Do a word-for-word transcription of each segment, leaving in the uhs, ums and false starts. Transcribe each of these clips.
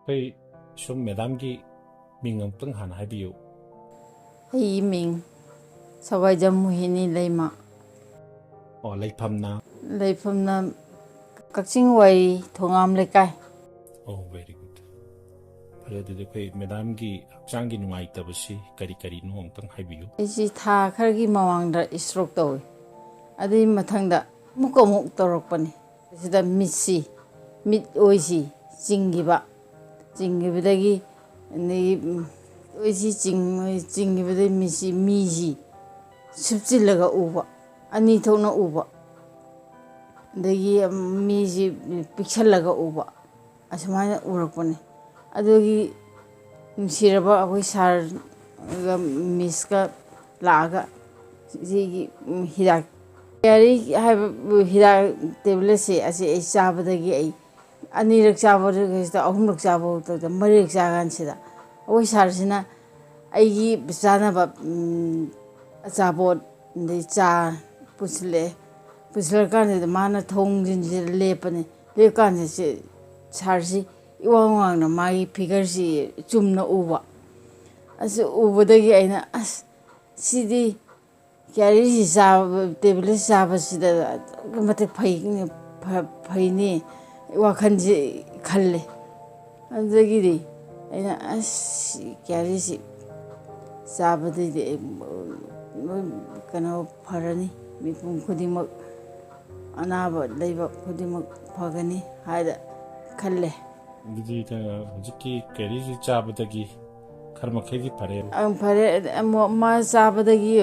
ꯑꯩꯈꯣꯏ ꯁꯨꯝ ꯃꯦꯗꯥꯝꯒꯤ ꯃꯤꯡ ꯑꯃꯨꯛꯇꯪ ꯍꯥꯟꯅ ꯍꯥꯏꯕꯤꯌꯨ꯫ ꯑꯩꯒꯤ ꯃꯤꯡ ꯁꯋꯥꯏꯖꯝ ꯃꯣꯍꯤꯅꯤ ꯂꯩꯃ꯫ ꯑꯣ, ꯂꯩꯐꯝꯅ? ꯂꯩꯐꯝꯅ ꯀꯛꯆꯤꯡ ꯋꯥꯏꯔꯤ ꯊꯣꯉꯥꯝ ꯂꯩꯀꯥꯏ꯫ ꯑꯣ, very good. ꯐꯔꯦ, ꯑꯗꯨꯗꯤ ꯑꯩꯈꯣꯏ ꯃꯦꯗꯥꯝꯒꯤ ꯍꯛꯆꯥꯡꯒꯤ ꯅꯨꯡꯉꯥꯏꯇꯕꯁꯤ ꯀꯔꯤ ꯀꯔꯤꯅꯣ ꯑꯃꯨꯛꯇꯪ ꯍꯥꯏꯕꯤꯌꯨ꯫ ꯑꯩꯁꯤ ꯊꯥ ꯈꯔꯒꯤ ꯃꯃꯥꯡꯗ stroke ꯇꯧꯏ꯫ ꯑꯗꯨꯒꯤ ꯃꯊꯪꯗ ꯑꯃꯨꯛ ꯑꯃꯨꯛ ꯇꯧꯔꯛꯄꯅꯤ꯫ ꯁꯤꯗ ꯃꯤꯠꯁꯤ, ꯃꯤꯠ ꯑꯣꯏꯁꯤ ꯆꯤꯡꯈꯤꯕ, ꯆꯤꯡꯈꯤꯕꯗꯒꯤ, ꯑꯗꯒꯤ, ꯎꯝ, ꯑꯣꯏꯁꯤ ꯆꯤꯡ-, ꯆꯤꯡꯈꯤꯕꯗꯒꯤ ꯃꯤꯠꯁꯤ, ꯃꯤꯁꯤ ꯁꯨꯞꯆꯤꯜꯂꯒ ꯎꯕ, ꯑꯅꯤ ꯊꯣꯛꯅ ꯎꯕ, ꯑꯗꯒꯤ, ꯎꯝ, ꯃꯤꯁꯤ ꯄꯤꯛꯁꯜꯂꯒ ꯎꯕ, ꯑꯁꯨꯃꯥꯏꯅ ꯎꯔꯛꯄꯅꯤ꯫ ꯑꯗꯨꯒꯤ ꯅꯨꯡꯁꯤꯔꯕ ꯑꯩꯈꯣꯏ ꯁꯥꯔꯒ ꯃꯤꯁꯀ ꯂꯥꯛꯑꯒ ꯁꯤꯒꯤ ꯍꯤꯗꯥꯛ ꯀꯦꯔꯤ ꯍꯥꯏꯕ ꯍꯤꯗꯥꯛ ꯇꯦꯕ꯭ꯂꯦꯠꯁꯦ ꯑꯁꯤ ꯑꯩ ꯆꯥꯕꯗꯒꯤ ꯑꯩ ꯑꯅꯤꯔꯛ ꯆꯥꯕꯗꯨꯗ ꯑꯍꯨꯝꯂꯛ ꯆꯥꯕ ꯇꯧꯗ ꯃꯔꯤꯔꯛ ꯆꯥ ꯀꯥꯟꯁꯤꯗ ꯑꯩꯈꯣꯏ ꯁꯥꯔꯁꯤꯅ ꯑꯩꯒꯤ ꯆꯥꯅꯕ ꯑꯆꯥꯄꯣꯠ ꯑꯗꯩ ꯆꯥ ꯄꯨꯁꯤꯜꯂꯛꯑꯦ꯫ ꯄꯨꯁꯤꯜꯂꯛꯀꯥꯟꯁꯤꯗ ꯃꯥꯅ ꯊꯣꯡꯖꯤꯟꯁꯤꯗ ꯂꯦꯞꯄꯅꯤ꯫ ꯂꯦꯞꯀꯥꯟꯁꯤꯗ ꯁꯤ ꯁꯥꯔꯁꯤ ꯏꯋꯥꯡ ꯋꯥꯡꯅ ꯃꯥꯒꯤ ꯐꯤꯒꯔꯁꯤ ꯆꯨꯝꯅ ꯎꯕ꯫ ꯑꯁꯤ ꯎꯕꯗꯒꯤ ꯑꯩꯅ, "ꯑꯁ, ꯁꯤꯗꯤ ꯀꯦꯔꯤꯁꯤ ꯆꯥꯕ, ꯇꯦꯕ꯭ꯂꯦꯠ ꯆꯥꯕꯁꯤꯗ ꯑꯗꯨꯛꯀꯤ ꯃꯇꯤꯛ ꯐꯩ, ꯐ-, ꯐꯩꯅꯦ" ꯋꯥꯈꯜꯁꯤ ꯈꯜꯂꯦ꯫ ꯑꯗꯨꯗꯒꯤꯗꯤ ꯑꯩꯅ, "ꯑꯁ, ꯁꯤ ꯀꯦꯔꯤꯁꯤ ꯆꯥꯕꯗꯩꯗꯤ ꯑꯩ ꯂꯣꯏ ꯀꯩꯅꯣ ꯐꯔꯅꯤ, ꯃꯤꯄꯨꯝ ꯈꯨꯗꯤꯡꯃꯛ, ꯑꯅꯥꯕ ꯂꯩꯕ ꯈꯨꯗꯤꯡꯃꯛ ꯐꯒꯅꯤ" ꯍꯥꯏꯅ ꯈꯜꯂꯦ꯫ ꯑꯗꯨꯗꯤ ꯅꯪ ꯍꯧꯖꯤꯛꯀꯤ ꯀꯦꯔꯤꯁꯤ ꯆꯥꯕꯗꯒꯤ ꯈꯔ ꯃꯈꯩꯗꯤ ꯐꯔꯦ꯫ ꯑꯪ, ꯐꯔꯦ꯫ ꯑꯃꯨꯛ ꯃꯥ ꯆꯥꯕꯗꯒꯤ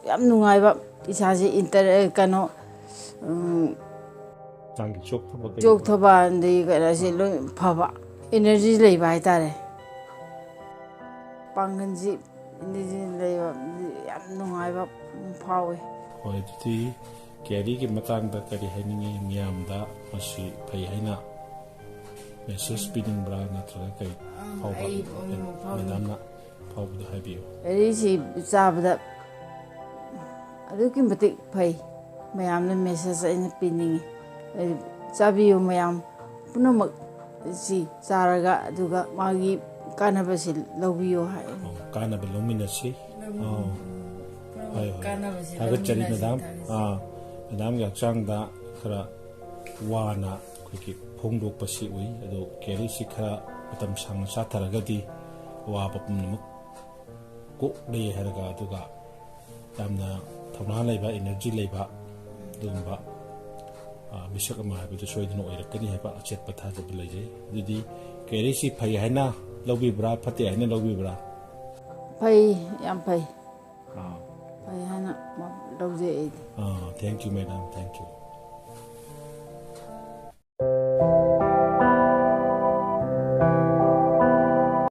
ꯌꯥꯝ ꯅꯨꯡꯉꯥꯏꯕ, ꯏꯁꯥꯁꯦ ꯏꯟꯇꯔ-, ꯀꯩꯅꯣ, ꯎꯝ, ꯍꯛꯆꯥꯡꯒꯤ ꯆꯣꯛꯊꯕ ꯀꯩ- ꯆꯣꯛꯊꯕ ꯑꯗꯩ ꯀꯩꯅꯣꯁꯦ ꯂꯣꯏ ꯐꯕ, ꯏꯅꯔꯖꯤ ꯂꯩꯕ ꯍꯥꯏꯇꯥꯔꯦ꯫ ꯄꯥꯡꯒꯜꯁꯤ, ꯏꯅꯔꯖꯤ ꯂꯩꯕ, ꯌꯥꯝ ꯅꯨꯡꯉꯥꯏꯕ ꯐꯥꯎꯏ꯫ ꯍꯣꯏ, ꯑꯗꯨꯗꯤ ꯀꯦꯔꯤꯒꯤ ꯃꯇꯥꯡꯗ ꯀꯔꯤ ꯍꯥꯏꯅꯤꯡꯉꯤ? ꯃꯤꯌꯥꯝꯗ ꯃꯁꯤ ꯐꯩ ꯍꯥꯏꯅ ꯃꯦꯁꯦꯖ ꯄꯤꯅꯤꯡꯕ꯭ꯔꯥ, ꯅꯠꯇ꯭ꯔꯒ ꯀꯔꯤ ꯐꯥꯎꯕ? ꯑꯩ ꯐꯥꯎꯅꯤꯡꯕ ꯐꯥꯎꯅꯤꯡ- ꯃꯦꯗꯥꯝꯅ ꯐꯥꯎꯕꯗꯣ ꯍꯥꯏꯕꯤꯌꯨ꯫ ꯀꯦꯔꯤꯁꯤ ꯆꯥꯕꯗ ꯑꯗꯨꯛꯀꯤ ꯃꯇꯤꯛ ꯐꯩ꯫ ꯃꯌꯥꯝꯅ ꯃꯦꯁꯦꯖ ꯑꯩꯅ ꯄꯤꯅꯤꯡꯉꯤ꯫ ꯆꯥꯕꯤꯌꯨ ꯃꯌꯥꯝ ꯄꯨꯝꯅꯃꯛ꯫ ꯁꯤ ꯆꯥꯔꯒ ꯑꯗꯨꯒ ꯃꯥꯒꯤ ꯀꯥꯟꯅꯕꯁꯤ ꯂꯧꯕꯤꯌꯣ ꯍꯥꯏ꯫ ꯑꯣ, ꯀꯥꯟꯅꯕ ꯂꯧꯃꯤꯟꯅꯁꯤ꯫ ꯑꯣ, ꯍꯣꯏ, ꯍꯣꯏ꯫ ꯀꯥꯟꯅꯕꯁꯦ ꯊꯥꯒꯠꯆꯔꯤ ꯂꯧꯃꯤꯟꯅꯁꯤ, ꯃꯦꯗꯥꯝ꯫ ꯊꯥꯒꯠꯆꯔꯤ꯫ ꯑꯥ, ꯃꯦꯗꯥꯝꯒꯤ ꯍꯛꯆꯥꯡꯗ ꯈꯔ ꯋꯥꯅ ꯑꯩꯈꯣꯏꯒꯤ ꯐꯣꯡꯗꯣꯛꯄꯁꯤ ꯎꯏ꯫ ꯑꯗꯣ ꯀꯦꯔꯤꯁꯤ ꯈꯔ ꯃꯇꯝ ꯁꯥꯡꯅ ꯆꯥꯊꯔꯒꯗꯤ ꯑꯋꯥꯕ ꯄꯨꯝꯅꯃꯛ ꯀꯣꯛꯂꯦ ꯍꯥꯏꯔꯒ, ꯑꯗꯨꯒ ꯌꯥꯝꯅ ꯊꯧꯅꯥ ꯂꯩꯕ, ꯏꯅꯔꯖꯤ ꯂꯩꯕ, ꯑꯗꯨꯒꯨꯝꯕ, ꯑ, ꯃꯤꯁꯛ ꯑꯃ ꯍꯥꯏꯕꯗꯨ ꯁꯣꯏꯗꯅ ꯑꯣꯏꯔꯛꯀꯅꯤ ꯍꯥꯏꯕ ꯑꯆꯦꯠꯄ ꯊꯥꯖꯕ ꯂꯩꯖꯩ꯫ ꯑꯗꯨꯗꯤ ꯀꯦꯔꯤꯁꯤ ꯐꯩ ꯍꯥꯏꯅ ꯂꯧꯕꯤꯕ꯭ꯔꯥ, ꯐꯠꯇꯦ ꯍꯥꯏꯅ ꯂꯧꯕꯤꯕ꯭ꯔꯥ? ꯐꯩ, ꯌꯥꯝ ꯐꯩ꯫ ꯑꯥ, ꯐꯩ ꯍꯥꯏꯅ ꯂꯧꯖꯩ ꯑꯩꯗꯤ꯫ ꯑꯥ, thank you, madam, thank you꯫